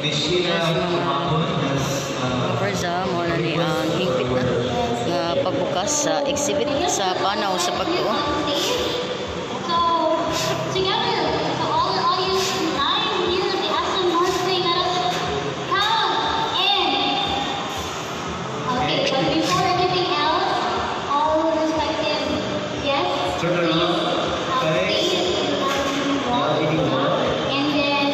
Miss Sheila Yes, mga Tumapon has Versa, mao na ni ang hingpit na nga pagbukas sa exhibit sa panaw sa pagtuo. So, together, to all our audience live here at the SM North Wing, let us count in. Okay, but before anything else, all respective guests, Turn please around, guys. Face the wall. LED wall. And then,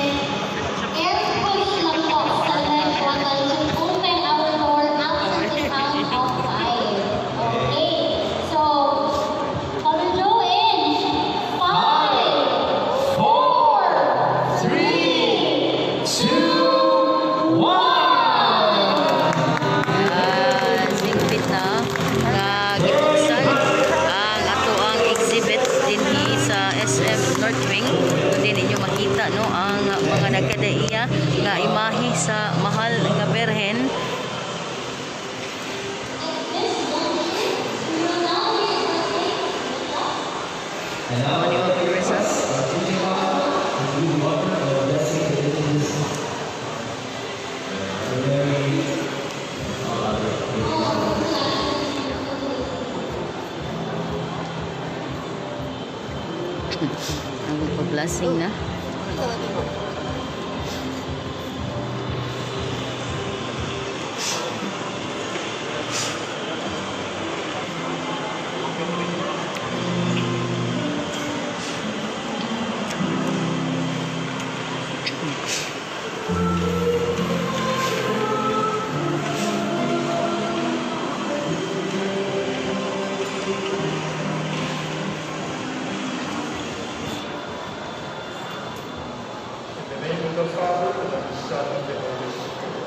air push lang po sa left button to open our door after the count of five. Okay, so, Father Joe in five, four, Three, two, one! Hingpit na nga gibuksan ang atoang exhibit dinhi sa SM North Wing kung din ninyo makita, no, ang mga nagkadaiya nga imahe sa Mahal nga Birhen. At this juncture, we will now be requesting And now, Mao ni mga viewers, ha? Our teaching to do the honor of blessing the images. Mary, all other all Ang pag-blessing na. In the name of the Father, and of the Son, and the Holy Spirit.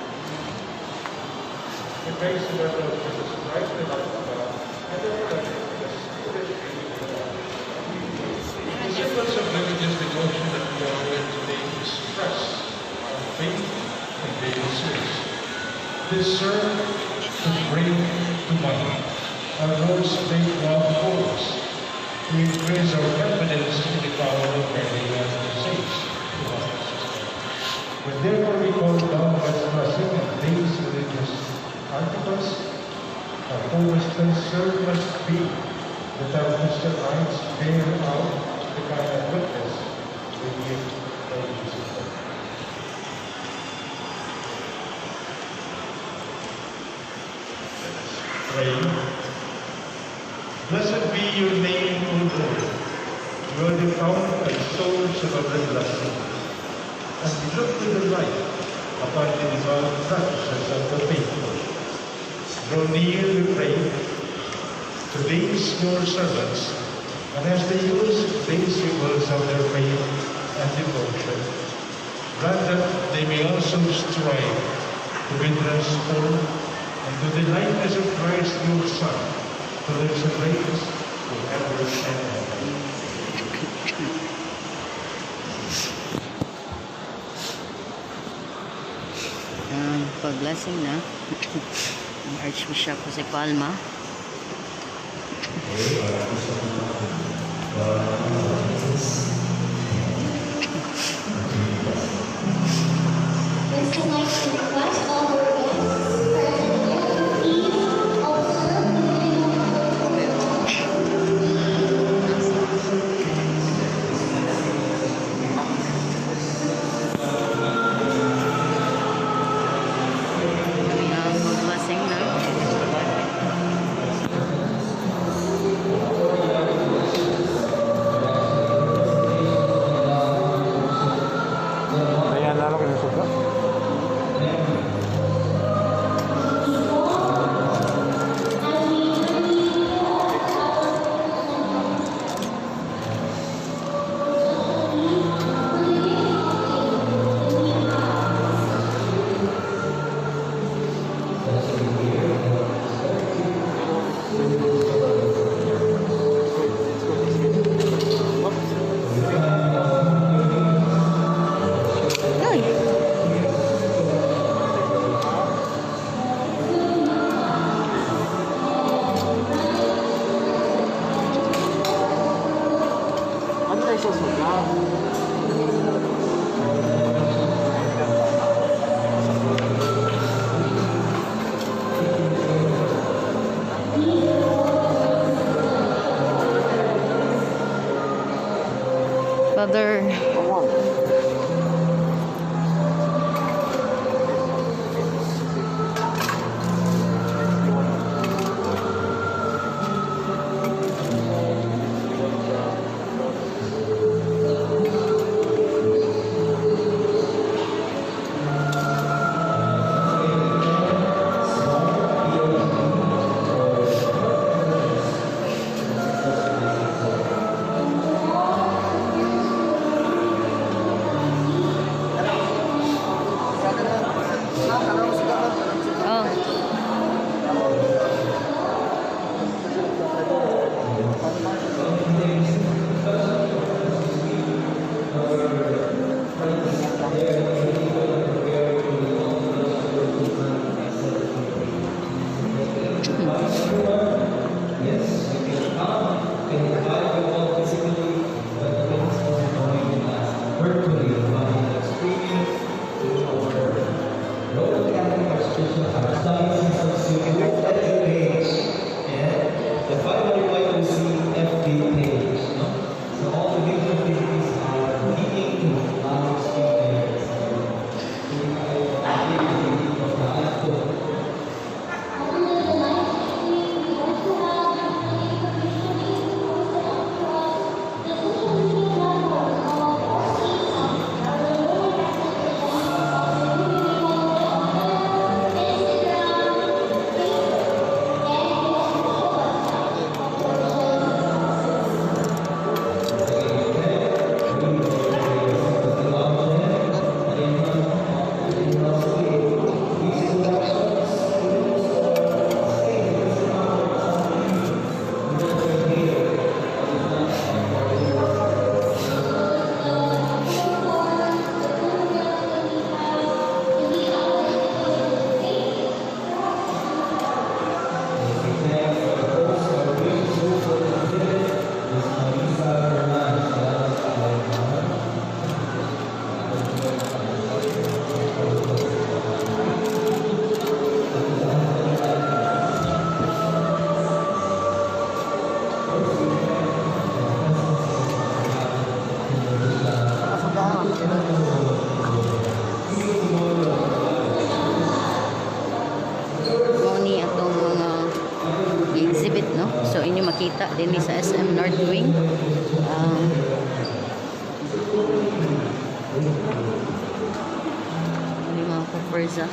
The grace of our Lord Jesus Christ, the love of God, and the fellowship of the Spirit be with us. The symbols of religious devotion that we are in today express our faith in various ways. This serve to bring to mind our Lord's great love for us, to increase our confidence in the power of Mary and the saints to our assistance. When therefore we call down God's blessing and these religious articles, our foremost concern must be that our Christian lives bear out the kind of witness we give by using them. Let us pray. Blessed be your name, O Lord. You are the fount and source of every blessing. And we look with delight upon the devout practices of the faithful. Draw near, we pray, to these your servants, and as they use these symbols of their faith and devotion, grant that they may also strive to be transformed into the likeness of Christ your Son, who lives and reigns forever and ever. Ang pag-blessing na ang Archbishop Jose Palma. Okay, Jesus. We'd still like to request all our guests present here to please observe the minimum Ang pag-blessing na. Ayan, lalo kayo suga. Makita dinhi sa SM North Wing. Ano yung mga kaperza.